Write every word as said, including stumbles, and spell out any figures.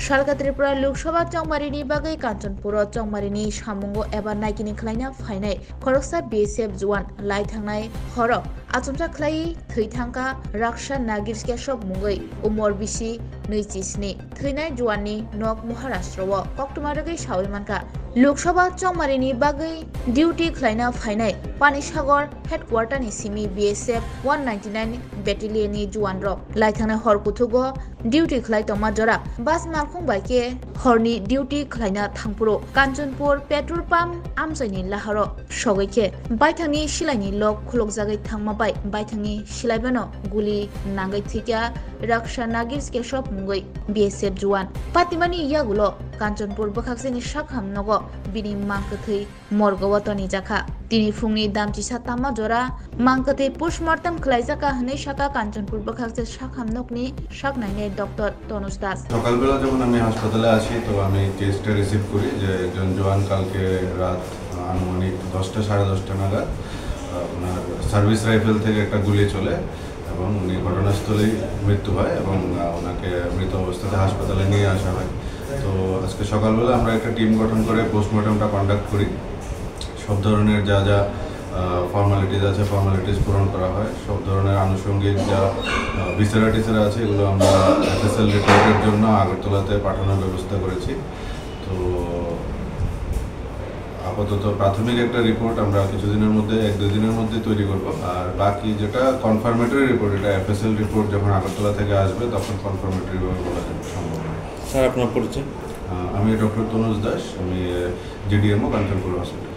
Salka Tripura Lok Sabha chongmarini bagwi Kanchanpuro chongmarini samungo eba naikini khlaina phainai khoroksa B S F juan lai thangnai horo achomsa khlaiwi thwi thangkha Raksha Nagir Keshob mungwi, umor bisi nwichi sni. Thwinai juanni nok Maharashtra-o koktwma rwgwi sawi mankha. Lok Sabha chongmarini bagwi duty khlaina phainai Panisagar headquarter-ni simi B S F one ninety-nine battalion-ni juanrok lai thangnai hor kuthugo duty khlai tongma jora bus malkhung bai khe horni duty khlaina thangphuru Kanchanpur petrol pump amchaini laharo sogwi khe baithangni silaini lok khulokjagwi thangma bai baithangni silaibano guli nangwi thwikha Raksha Nagir Keshob mungwi B S F juan. Patimani yagulo Kanchanpur bwkhaksini sakham nogo bini mangkwthwi morgo-o tonijakha. Tini phungni damchisa tama jora mangkwthwi postmortem khlaijakha hwnwi sakha Kanchanpur bwkhakse sakham nokni saknainai Doctor Tonuj Das. সকালবেলা যখন আমি হাসপাতালে আসি, তো আমি কেসটা রিসিভ করি যে একজন জওয়ান কালকে রাত, আহ, আনুমানিক দশটা, সাড়ে দশটা নাগাদ, আহ, ওনার সার্ভিস রাইফেল থেকে একটা গুলি চলে এবং উনি ঘটনাস্থলেই মৃত্যু হয় এবং, আহ, ওনাকে মৃত অবস্থাতে হাসপাতালে নিয়ে আসা হয়। তো আজকে সকালবেলা আমরা একটা টিম গঠন করে পোস্টমর্টমটা কন্ডাক্ট করি। সব ধরনের যা যা, আহ, ফর্মালিটিজ আছে, ফর্মালিটিজ পূরণ করা হয়। সব ধরনের আনুষঙ্গিক যা, আহ, ভিসেরা টিসেরা আছে, এগুলো আমরা এফএসএল রিপোর্টের জন্য আগরতলাতে পাঠানোর ব্যবস্থা করেছি। তো আপাতত প্রাথমিক একটা রিপোর্ট আমরা কিছুদিনের মধ্যে, এক দুই দিনের মধ্যে তৈরি করব। আর বাকি যেটা কনফার্মেটরি রিপোর্ট, এটা এফএসএল রিপোর্ট যখন আগরতলা থেকে আসবে, তখন কনফার্মেটরি ভাবে বলা যাবে, সম্ভব নয়। স্যার, আপনার পরিচয়? আহ, আমি ডক্টর তনুজ দাস, আমি জেডিএমও কাঞ্চনপুর হসপিটাল।